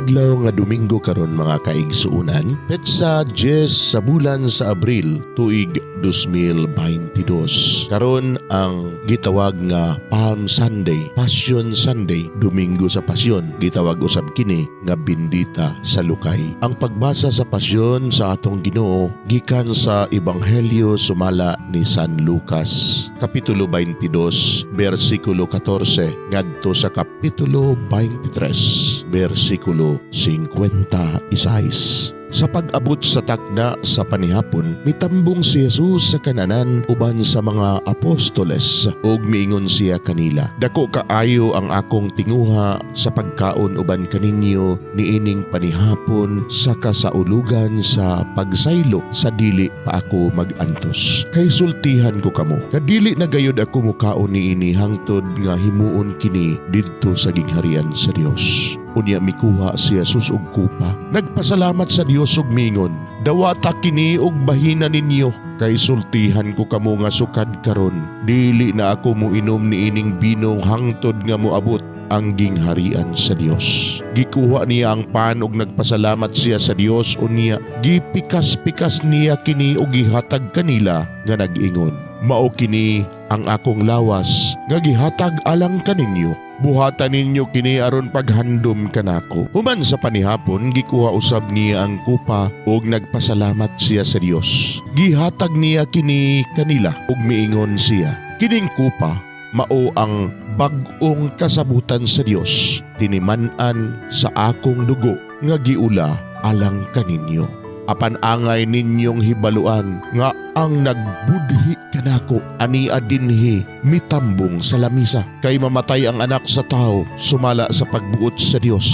Adlaw nga Domingo karon, mga kaigsuonan, petsa 10 sa bulan sa Abril, tuig 2022. Karon ang gitawag nga Palm Sunday, Passion Sunday, Domingo sa Pasyon. Gitawag usab kini nga Bindita sa Lukay. Ang pagbasa sa Pasyon sa atong Ginoo gikan sa Ebanghelyo sumala ni San Lucas, Kapitulo 22, bersikulo 14 ngadto sa Kapitulo 23, bersikulo 56. Sa pag-abot sa takna sa panihapon, mitambong si Jesus sa kananan uban sa mga apostoles ug miingon siya kanila, "Dako kaayo ang akong tinguha sa pagkaon uban kaninyo niining panihapon sa kasaulugan sa pagsaylo sa dili pa ako mag-antos. Kay sultihan ko kamo, kadili na gayod ako mukaon niini hangtod nga himuon kini didto sa gingharian sa Dios." Unya mikuha si Jesus og kupa. Nagpasalamat sa Dios ug mingon, "Dawata kini og bahina ninyo, kay sultihan ko kamo nga sukad karon dili na ako moinom niining bino hangtod nga moabot ang gingharian sa Dios." Gikuha niya ang pan ug nagpasalamat siya sa Dios, unya gipikas-pikas niya kini ug gihatag kanila nga nag-ingon, "Mao kini ang akong lawas nga gihatag alang kaninyo. Buhatan ninyo kini aron paghandom kanako." Human sa panihapon, gikuha usab niya ang kupa ug nagpasalamat siya sa Dios. Gihatag niya kini kanila ug miingon siya, "Kining kupa mao ang bag-ong kasabutan sa Dios, tiniman-an sa akong dugo nga giula alang kaninyo. Apan angay ninyong hibaluan nga ang nagbudhi kanako ania dinhi mitambong sa lamisa. Kay mamatay ang Anak sa Tao sumala sa pagbuot sa Dios,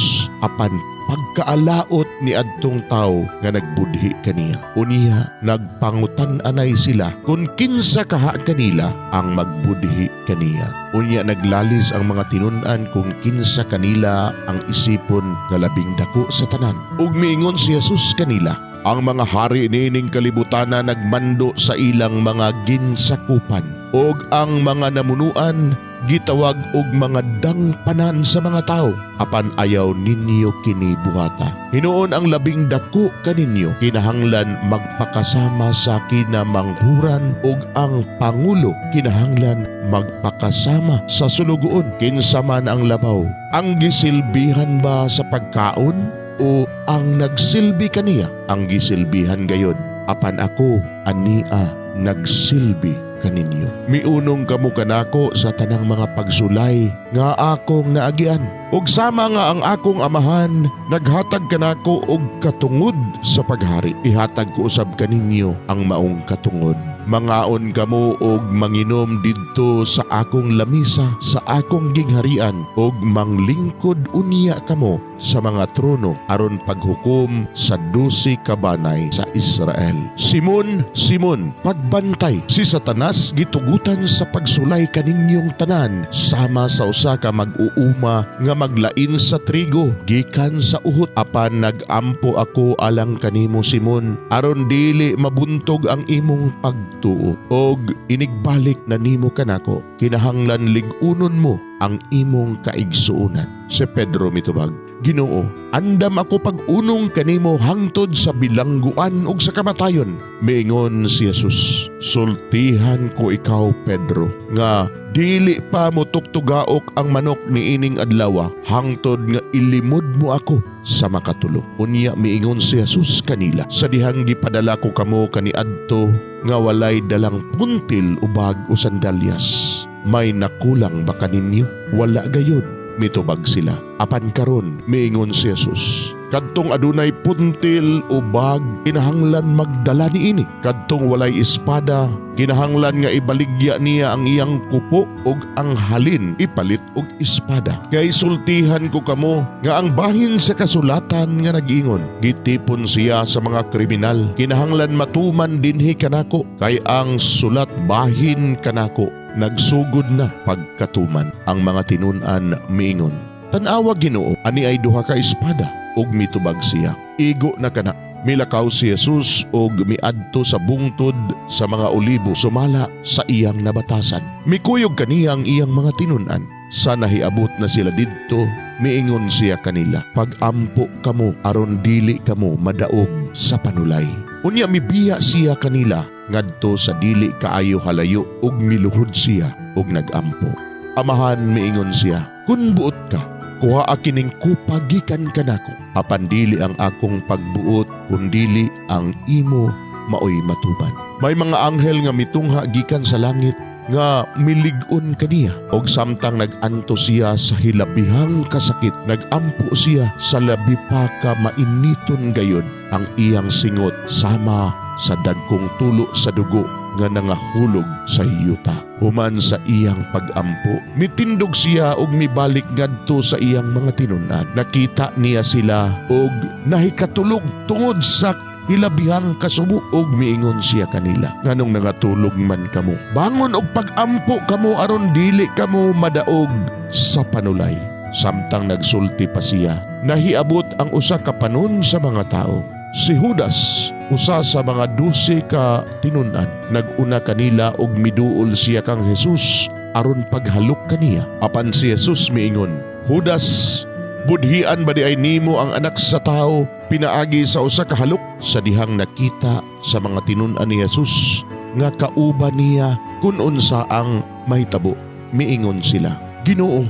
apan pagkaalaot ni adtong tawo nga nagbudhi kaniya." Unya nagpangutan-anay sila kung kinsa kaha kanila ang magbudhi kaniya. Unya naglalis ang mga tinun-an kung kinsa kanila ang isipon nga labing dako sa tanan. Ug miingon si Jesus kanila, "Ang mga hari niining kalibutan nagmando sa ilang mga ginsakupan, ug ang mga namunuan gitawag og mga dangpanan sa mga tao. Apan ayaw ninyo kini buhata. Hinuon ang labing dako kaninyo kinahanglan magpakasama sa kinamanghuran, ug ang pangulo kinahanglan magpakasama sa sulugoon. Kinsa man ang labaw, ang gisilbihan ba sa pagkaon o ang nagsilbi kaniya? Ang gisilbihan gayod. Apan ako ania nagsilbi kaninyo. Miunong kamo kanako sa tanang mga pagsulay nga akong naagian. Ug sama nga ang akong Amahan naghatag kanako og katungod sa paghari, ihatag ko usab kaninyo ang maong katungod. Mangaon kamo og manginom didto sa akong lamisa sa akong gingharian, ug manglingkod unya kamo sa mga trono aron paghukom sa 12 ka banay sa Israel. Simon, Simon, pagbantay, si Satanas gitugutan sa pagsulay kaninyong tanan sama sa usa ka mag-uuma nga maglain sa trigo gikan sa uhot. Apan nag-ampo ako alang kanimo, Simon, aron dili mabuntog ang imong pagtuo. Og inigbalik na nimo kanako, kinahanglan lig-unon mo ang imong kaigsuonan." Si Pedro mitubag, "Ginoo, andam ako pag-unong kanimo hangtod sa bilangguan ug sa kamatayon." Miingon si Jesus, "Sultihan ko ikaw, Pedro, nga dili pa mo tuktugaok ang manok niining adlaw hangtod nga ilimod mo ako sa makatulo." Unya miingon si Jesus kanila, "Sa dihang gipadala ko kamo kaniadto nga walay dalang puntil o bag o sandalyas, may nakulang ba kaninyo?" "Wala gayud," mitubag sila. Apan karon miingon si Jesus, "Kadtong adunay puntil o bag kinahanglan magdala niini. Kadtong walay espada kinahanglan nga ibaligya niya ang iyang kupo, ug ang halin ipalit og espada. Kay sultihan ko kamo nga ang bahin sa kasulatan nga nag-ingon, 'Gitipon siya sa mga kriminal,' kinahanglan matuman dinhi kanako. Kay ang sulat bahin kanako nagsugod na pagkatuman." Ang mga tinun-an miingon, "Tan-awa, Ginoo, ani ay duha ka espada." Ug mitubag siya, "Igo na kana." Milakaw si Jesus og miadto sa bungtod sa mga Olibo sumala sa iyang nabatasan. Mikuyog kaniya ang iyang mga tinun-an. Sa nahiabot na sila didto, Miingon siya kanila, "Pagampo kamo aron dili kamo madaog sa panulay." Unya mibiya siya kanila ngadto sa dili kaayo halayo ug miluhod siya ug nagampo. "Amahan," miingon siya, "kun buot ka, kuhaa kining kupa gikan kanako. Apan dili ang akong pagbuot, kundili ang imo maoy matuman." May mga anghel nga mitungha gikan sa langit nga milig-on kaniya, og samtang nag-antos siya sa hilabihang kasakit, nagampo siya sa labi pa ka mainiton gayod. Ang iyang singot sama sa dagkong tulo sa dugo nga nangahulog sa yuta. Human sa iyang pagampo, mitindog siya og mibalik ngadto sa iyang mga tinun-an. Nakita niya sila og nahikatulog tungod sa hilabihang kasubo, og miingon siya kanila, "Nganong nangatulog man kamo? Bangon og pagampo kamo aron dili kamo madaog sa panulay." Samtang nagsulti pa siya, nahiabot ang usa ka panon sa mga tao. Si Judas, usa sa mga 12 ka tinun-an, nag-una kanila og miduol siya kang Jesus aron paghalok kaniya. Apan si Jesus miingon, "Judas, budhian ba diay nimo ang Anak sa Tao pinaagi sa usa ka halok?" Sa dihang nakita sa mga tinun-an ni Jesus nga kauban niya kun unsa ang mahitabo, miingon sila, "Ginoo,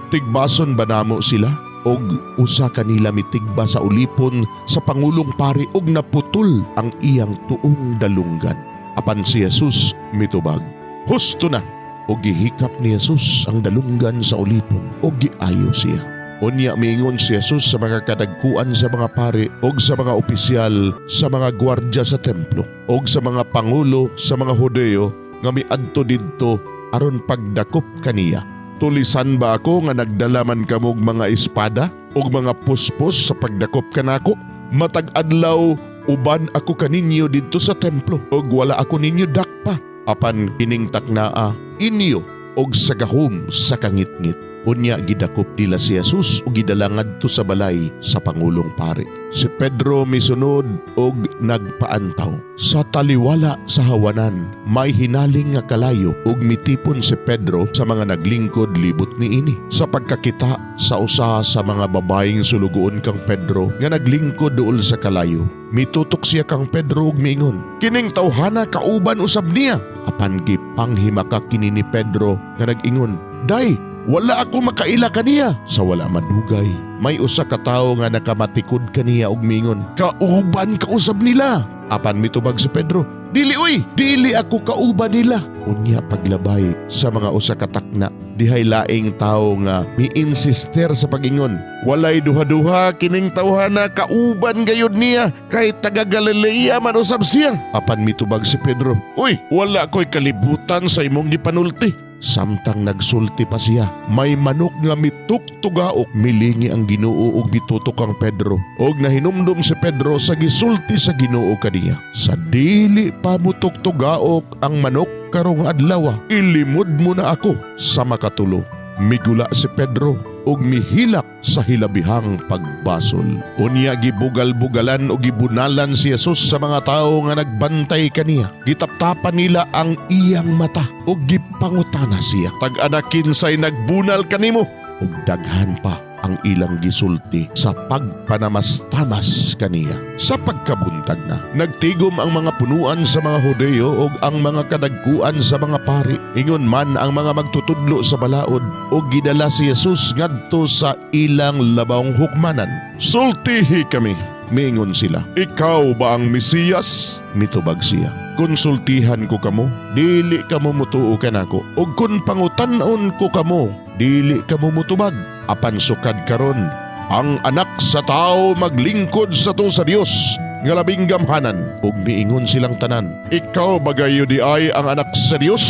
tigbason ba namo sila?" Og usa kanila mitigba sa ulipon sa pangulong pari og naputol ang iyang tuong dalunggan. Apan si Jesus mitubag, "Husto na." Og gihikap ni Jesus ang dalunggan sa ulipon og giayo siya. Unya miingon si Jesus sa mga kadagkuan sa mga pari og sa mga opisyal sa mga gwardya sa templo og sa mga pangulo sa mga Hudeo nga miadto didto aron pagdakop kaniya, "Tulisan ba ako nga nagdala man kamog mga espada ug mga puspos sa pagdakop kanako? Matag adlaw uban ako kaninyo didto sa templo ug wala ako ninyo dakpa. Apan kining taknaa inyo og sa gahom sa kangitngit." Unya gidakop nila si Jesus ug gidala ngadto sa balay sa pangulong pari. Si Pedro misunod og nagpaantaw. Sa taliwala sa hawanan, may hinaling nga kalayo ug mitipon si Pedro sa mga naglingkod libot niini. Sa pagkakita sa usa sa mga babaeng sulugoon kang Pedro nga naglingkod duol sa kalayo, mitutok siya kang Pedro ug miingon, "Kining tawhana kauban usab niya." Apan gipanghimakak kini ni Pedro nga nag-ingon, "Day, wala ako makaila kaniya." Sa wala madugay, may usa ka tawo nga nakamatikod kaniya ug mingon, "Kauban ka usab nila." Apan mitubag si Pedro, "Dili uy, dili ako kauban nila." Unya paglabay sa mga usa ka takna, dihay laing tawo nga mi-insister sa pagingon, "Walay duha-duha, kining tawhana kauban gayud niya kay taga Galilea man usab siya." Apan mitubag si Pedro, "Uy, wala ko'y kalibutan sa imong gipanulti." Samtang nagsulti pa siya, may manok nga mituktugaok. Milingi ang Ginoo ug mitutok kang Pedro. Og nahinumdum si Pedro sa gisulti sa Ginoo kaniya, "Sa dili pa mutuktugaok ang manok karong adlaw, ilimod mo na ako sa makatulo." Migula si Pedro ug mihilak sa hilabihang pagbasol. Unya gibugal-bugalan o gibunalan si Jesus sa mga tawo nga nagbantay kaniya. Gitaptapan nila ang iyang mata ug gipangutana siya, "Tag-ana kinsay nagbunal kanimo?" Ug daghan pa ang ilang gisulti sa pagpanamastamas kaniya. Sa pagkabuntag na, nagtigom ang mga punuan sa mga Hudeo ug ang mga kadagkuan sa mga pari. Ingon man ang mga magtutudlo sa balaod, ug gidala si Jesus ngadto sa ilang labawng hukmanan. "Sultihi kami," miingon sila. "Ikaw ba ang Mesiyas?" Mitubag siya, "Konsultihan ko kamo, dili kamo mutuo kanako. Ug kun pangutan-on ko kamo, dili kamo mutubag. Apan sukad karon, ang Anak sa Tao maglingkod sa tuo sa Dios nga labing gamhanan." Ug miingon silang tanan, "Ikaw ba gayo diay ang Anak sa Dios?"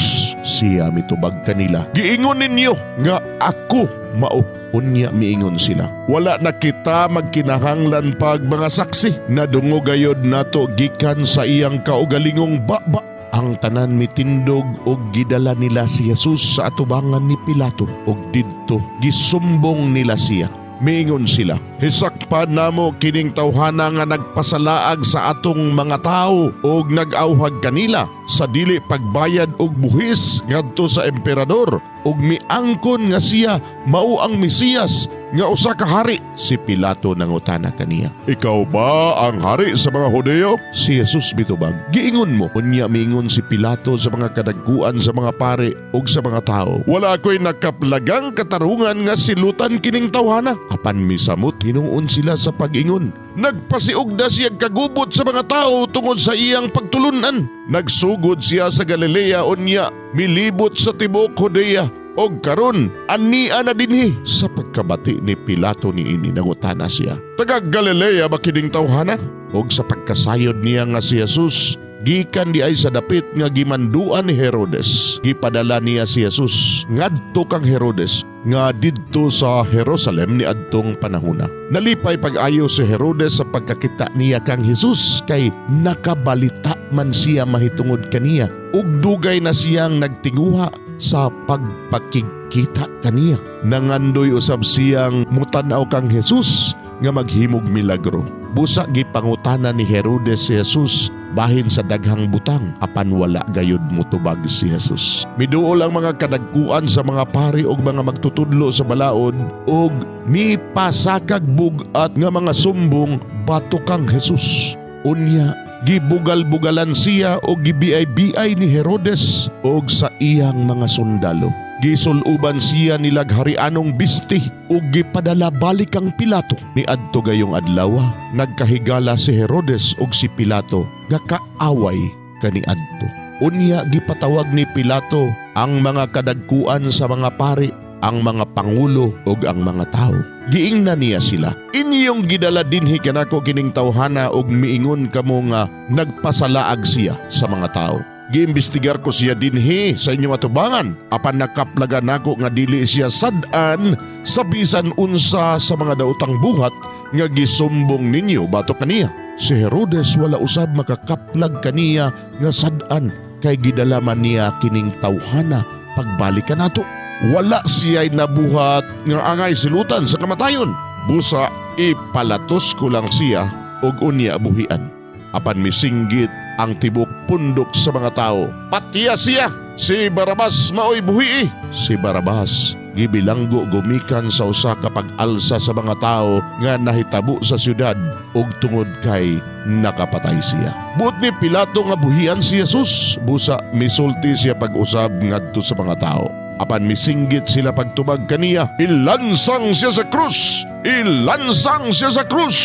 Siya mitubag kanila, "Giingon ninyo nga ako mao." Unya miingon sila, "Wala na kita magkinahanglan pag mga saksi. Nadungog gayod nato gikan sa iyang kaugalingong baba." Ang tanan mitindog og gidala nila si Jesus sa atubangan ni Pilato, ug didto gisumbong nila siya. Miingon sila, "Hisakpan namo kining tawhana nga nagpasalaag sa atong mga tawo og nag-awhag kanila sa dili pagbayad og buhis ngadto sa emperador." ug miangkon nga siya mao ang Mesiyas nga usa ka hari. Si Pilato nangutana kaniya, "Ikaw ba ang hari sa mga Hudyo?" Si Jesus mitubag, "Giingon mo." Unya miingon si Pilato sa mga kadagkuan sa mga pare ug sa mga tao, "Wala ko'y nakaplagang katarungan nga silutan kining tawhana." Apan misamot hinuon sila sa pag-ingon, "Nagpasiugda siya kagubot sa mga tao tungod sa iyang pagtulunan. Nagsugod siya sa Galilea, unya milibot sa tibuok Judea, og karon ania na dinhi." Sa pagkabati ni Pilato niini, nangutana siya, "Taga Galilea ba kining tawhana?" Og sa pagkasayod niya nga si Jesus gikan di ay sa dapit nga gimanduan ni Herodes, gipadala niya si Jesus ngadto kang Herodes nga didto sa Jerusalem ni adtong panahona. Nalipay pag-ayo si Herodes sa pagkakita niya kang Jesus, kay nakabalita man siya mahitungod kaniya ug dugay na siyang nagtinguha sa pagpakigkita kaniya. Nangandoy usab siyang mutan-aw kang Jesus nga maghimog milagro. Busa gipangutana ni Herodes si Jesus bahin sa daghang butang, apan wala gayud mutubag si Jesus. Miduol ang mga kadagkuan sa mga pari og mga magtutudlo sa balaod og mipasakag bug-at nga mga sumbong batok kang Jesus. Unya gibugal-bugalan siya og gibiay-biay ni Herodes og sa iyang mga sundalo. Gisuluban siya nilag harianong bisti ug gipadala balik kang Pilato. Niadto gayong adlaw, nagkahigala si Herodes ug si Pilato nga kaaway kaniadto. Unya gipatawag ni Pilato ang mga kadagkuan sa mga pari, ang mga pangulo ug ang mga tao. Giingnan niya sila, "Inyong gidala dinhi kanako kining tawhana ug miingon kamo nga nagpasalaag siya sa mga tao. Giimbestigar ko siya dinhi sa inyong atubangan, apan nakaplagan nako nga dili siya sad-an sa bisan unsa sa mga daotang buhat nga gisumbong ninyo batok kaniya." Si Herodes wala usab makakaplag kaniya nga sad-an, kay gidala man niya kining tawhana pagbalik kanato. Wala siya'y nabuhat nga angay silutan sa kamatayon. Busa ipalatos ko lang siya og unya buhian. Apan misinggit ang tibok pundok sa mga tao, "Patya siya! Si Barabas maoy buhii!" Si Barabas gibilanggo gumikan sa usa ka pag-alsa sa mga tao nga nahitabo sa syudad ug tungod kay nakapatay siya. Buot ni Pilato nga buhian si Jesus, busa misulti siya pag-usab ngadto sa mga tao. Apan misinggit sila pagtubag kaniya, "Ilansang siya sa krus! Ilansang siya sa krus!"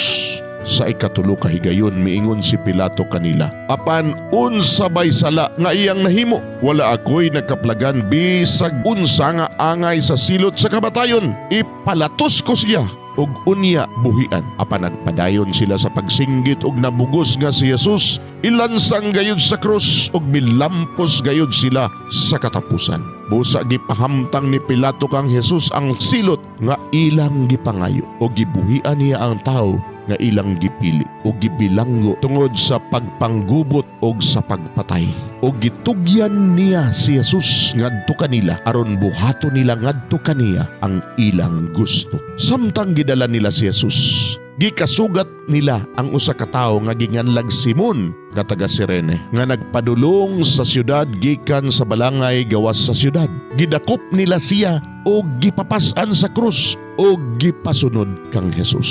Sa ikatulo ka higayon miingon si Pilato kanila, "Apan unsa bay sala nga iyang nahimo? Wala ako'y nagkaplagan bisag unsa nga angay sa silot sa kamatayon. Ipalatos ko siya ug unya buhian." Apan nagpadayon sila sa pagsinggit og nabugos nga si Jesus ilansang gayud sa krus, ug milampos gayud sila sa katapusan. Busa gipahamtang ni Pilato kang Jesus ang silot nga ilang gipangayo, ug gibuhian niya ang tawo nga ilang gipili o gibilanggo tungod sa pagpanggubot og sa pagpatay. O gitugyan niya si Jesus ngadto kanila aron buhaton nila ngadto kaniya ang ilang gusto. Samtang gidala nila si Jesus, gikasugat nila ang usa ka tawo nga ginganlag Simon nga taga Sirene nga nagpadulong sa syudad gikan sa balangay gawas sa syudad. Gidakop nila siya og gipapas-an sa krus og gipasunod kang Jesus.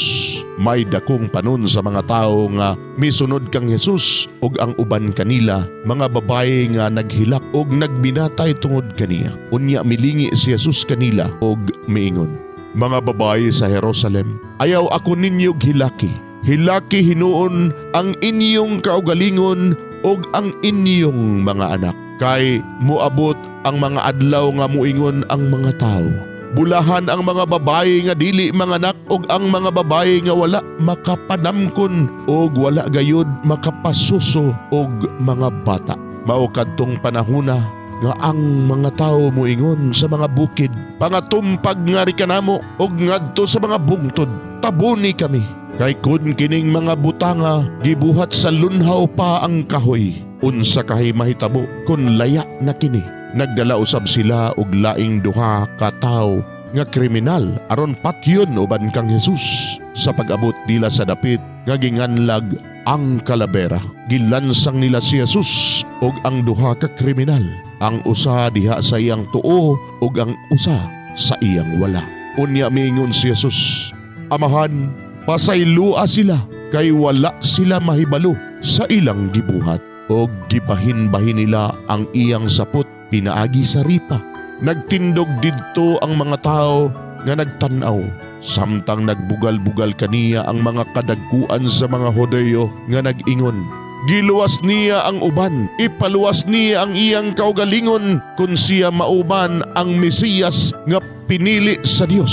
May dakong panon sa mga tao nga misunod kang Jesus, ug ang uban kanila mga babaye nga naghilak og nagbinatay tungod kaniya. Unya milingi si Jesus kanila og miingon, "Mga babaye sa Jerusalem, ayaw ako ninyo hilaki. Hilaki hinuon ang inyong kaugalingon ug ang inyong mga anak. Kay moabot ang mga adlaw nga muingon ang mga tao, 'Bulahan ang mga babaye nga dili manganak ug ang mga babaye nga wala makapanamkon ug wala gayud makapasuso og mga bata.' Mao kadtong panahona nga ang mga tao moingon sa mga bukid, 'Pangatumpag ngari kanamo,' ug ngadto sa mga bungtod, 'Tabuni kami.' Kay kun kining mga butanga gibuhat sa lunhaw pa ang kahoy, unsa kahay mahitabo kun laya na kini?" Nagdala usab sila og laing duha ka tawo nga kriminal aron patyon uban kang Jesus. Sa pag-abot nila sa dapit nga ginganlag ang Kalabera, gilansang nila si Jesus ug ang duha ka kriminal. Ang usa diha sa iyang tuo ug ang usa sa iyang wala. Unya miingon si Jesus, "Amahan, pasaylua sila kay wala sila mahibalo sa ilang gibuhat." Og gibahin-bahin nila ang iyang sapot pinaagi sa ripa. Nagtindog didto ang mga tao nga nagtan-aw, samtang nagbugal-bugal kaniya ang mga kadagkuan sa mga Hudeyo nga nag-ingon, "Giluwas niya ang uban, ipaluwas niya ang iyang kaugalingon kung siya mauban ang Mesiyas nga pinili sa Dios."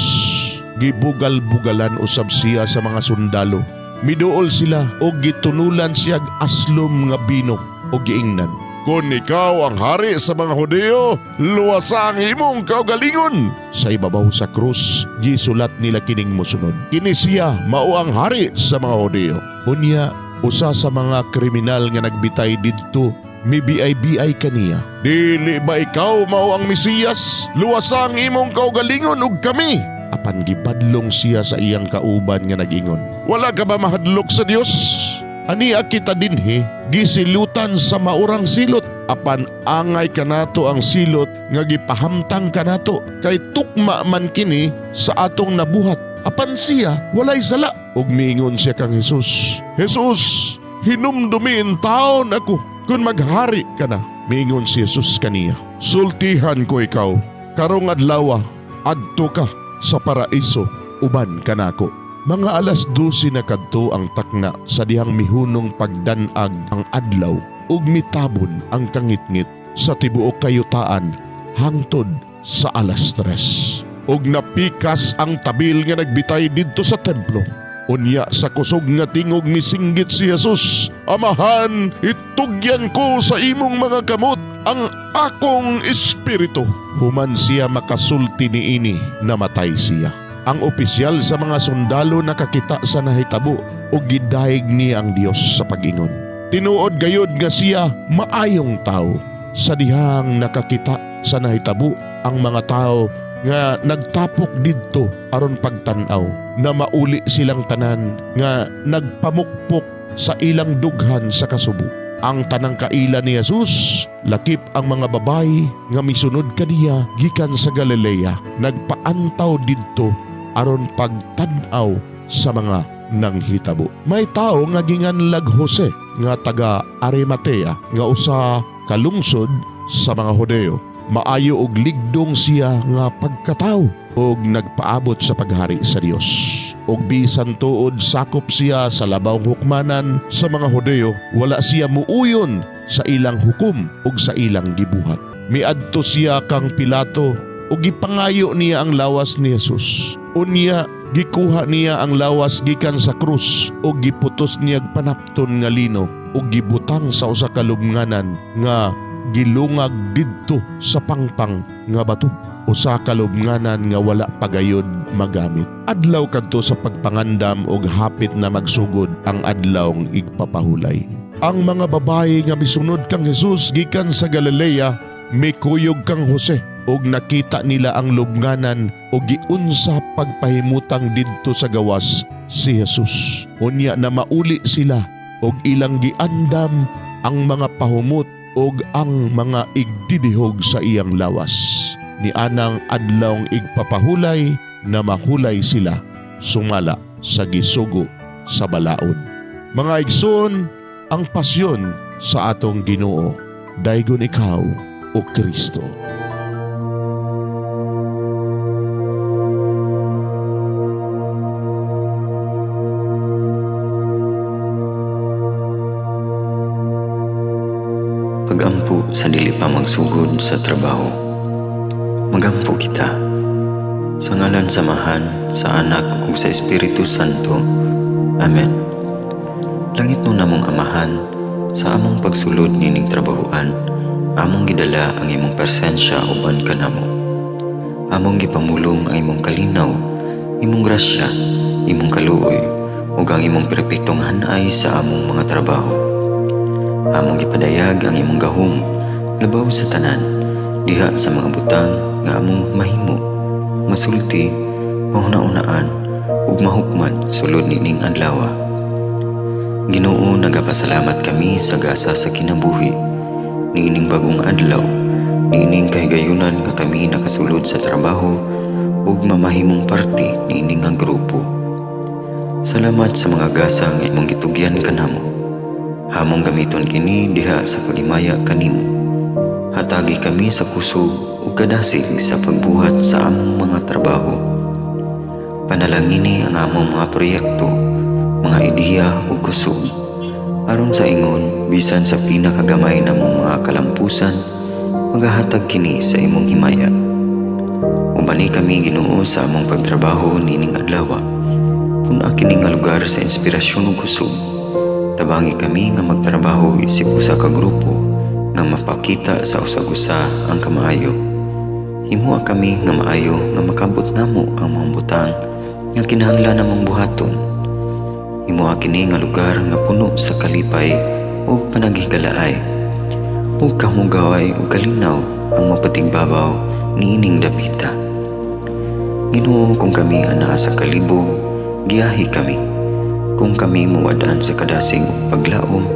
Gibugal-bugalan usab siya sa mga sundalo. Miduol sila og gitunulan siya aslom nga bino og giingnan, "Kung ikaw ang hari sa mga Hudeo, luwasa ang imong kaugalingon." Sa ibabaw sa krus, gisulat nila kining mosunod, "Kini siya mao ang hari sa mga Hudeo." Unya, usa sa mga kriminal nga nagbitay didto mibiay-biay kaniya, "Dili ba ikaw mao ang Mesiyas? Luwasa ang imong kaugalingon ug kami." Apan gibadlong siya sa iyang kauban nga nag-ingon, "Wala ka ba mahadlok sa Dios? Ania kita dinhi gisilutan sa maurang silot, apan angay kanato ang silot nga gipahamtang kanato, kay tukma man kini sa atong nabuhat. Apan siya walay sala." Ug miingon siya kang Jesus, "Jesus, hinumdumin taon ako kung maghari ka na." Miingon si Jesus kaniya, "Sultihan ko ikaw, karong adlaw adto ka sa paraiso uban kanako." Mga 12 na kadto ang takna sa dihang mihunong pagdanag ang adlaw ug mitabon ang kangitngit sa tibuok kayutaan hangtod sa 3:00. Ug napikas ang tabil nga nagbitay didto sa templo. Unya sa kusog nga tingog misinggit si Jesus, "Amahan, itugyan ko sa imong mga kamot ang akong espiritu." Human siya makasulti niini, namatay siya. Ang opisyal sa mga sundalo nakakita sa nahitabo ug gidayeg niya ang Dios sa pag-ingon, "Tinuod gayud nga siya maayong tawo." Sa dihang nakakita sa nahitabo ang mga tao nga nagtapok didto aron pagtan-aw, na mauli silang tanan nga nagpamukpok sa ilang dughan sa kasubo. Ang tanang kaila ni Jesus, lakip ang mga babayi nga misunod kaniya gikan sa Galilea, nagpaantaw didto aron pagtan-aw sa mga nanghitabo. May tawo nga ginganlag Jose nga taga Arimatea nga usa ka lungsod sa mga Hudeo. Maayo og ligdong siya nga pagkatawo og nagpaabot sa paghari sa Dios. Og bisan tuod sakop siya sa labawng hukmanan sa mga Hudeo, wala siya muuyon sa ilang hukom ug sa ilang gibuhat. Miadto siya kang Pilato ug gipangayo niya ang lawas ni Jesus. Unya gikuha niya ang lawas gikan sa krus ug giputos niya panapton nga lino ug gibutang sa usa ka lubnganan nga gilungag didto sa pangpang nga bato, usa ka lubnganan nga wala pagayod magamit. Adlaw kadto sa pagpangandam og hapit na magsugod ang adlawng igpapahulay. Ang mga babayi nga misunod kang Jesus gikan sa Galilea mikuyog kang Jose og nakita nila ang lubnganan og giunsa pagpahimutang didto sa gawas si Jesus. Unya na mauli sila og ilang giandam ang mga pahumot og ang mga igdidihog sa iyang lawas. Ni anang adlawng igpapahulay na mahulay sila sumala sa gisugo sa balaod. Mga igsoon, ang pasyon sa atong Ginoo, daygon ikaw o Kristo. Pagampo sa dili pa magsugod sa trabaho. Magampo kita. Sa ngalan sa Amahan, sa Anak ug sa Espiritu Santo. Amen. Langit no namong Amahan, sa among pagsulod nining trabahoan, among gidala ang imong presensya uban kanamo. Among gipamulong ang imong kalinaw, imong grasya, imong kaluoy, ug ang imong perpektong hanay sa among mga trabaho. Among gipadayag ang imong gahom labaw sa tanan, diha sa mga butang nga among mahimo, masulti, mahuna-unaan ug mahukman sulod nining adlaw. Ginoo, nagapasalamat kami sa gasa sa kinabuhi niining bagong adlaw Niining kahigayunan nga kami nakasulod sa trabaho ug mamahimong parte niini nga grupo. Salamat sa mga gasa nga imong gitugyan kanamo. Among gamiton kini diha sa paghimaya kanimo. Hatagi kami sa kusog ug kadasig sa pagbuhat sa among mga trabaho. Panalangini ang among mga proyekto, mga ideya ug kusog. Aron sa ingon, bisan sa pinakagamay namong mga kalampusan, magahatag kini sa imong himaya. Ubani kami, Ginoo, sa among pagtrabaho nining adlaw. Pun-a kini nga lugar sa inspirasyon ug kusog. Tabangi kami nga magtrabaho isip usa ka grupo nga mapakita sa usag-usa ang kamaayo. Himoa kami nga maayo nga makabot namo ang mga butang nga kinahanglan namong buhaton. Himoa kini nga lugar nga puno sa kalipay ug panaghigalaay. Ug kahugaway ug kalinaw ang mapatigbabaw niining dapita. Ginoo, kung kami anaa sa kalibog, giyahi kami. Kung kami muwad-an sa kadasig ug paglaom,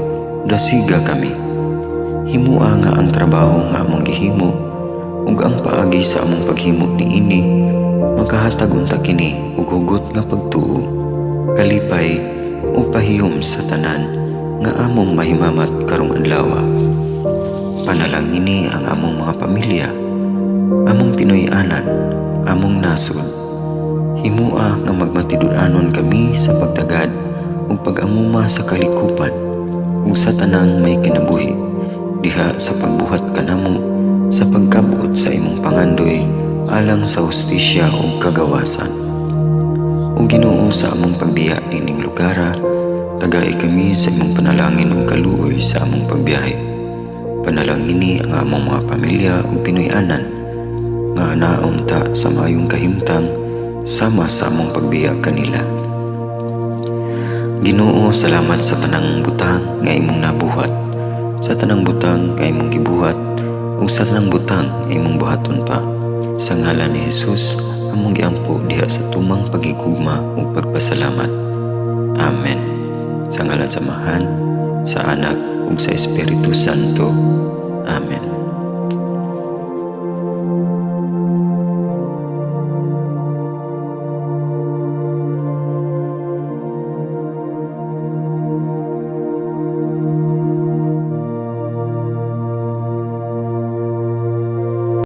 dasiga kami. Himoa nga ang trabaho nga among gihimo ug ang paagi sa among paghimo niini makahatag unta kini og hugot nga pagtuo, kalipay ug pahiyom sa tanan nga among mahimamat karong adlaw. Panalangini ang among mga pamilya, among Pinoy-anan, among nasod. Himoa nga magmatinud-anon kami sa pagtagad ug pag-amuma sa kalikupan ug sa tanang may kinabuhi diha sa pagbuhat kanamo sa pagkabot sa imong pangandoy alang sa hustisya ug kagawasan. O Ginoo, sa among pagbiya nining lugara, tagai kami sa imong panalangin ug kaluoy sa among pagbiyahe. Panalangini ang among mga pamilya ug Pinoy-anan nga anaa unta sa maayong kahimtang sama sa among pagbiya kanila. Ginoo, salamat sa tanang butang nga imong nabuhat, sa tanang butang nga imong gibuhat, ug sa tanang butang nga imong buhaton pa. Sa ngalan ni Jesus, among giampo diha sa tumang paghigugma ug pagpasalamat. Amen. Sa ngalan sa Amahan, sa Anak ug sa Espiritu Santo. Amen.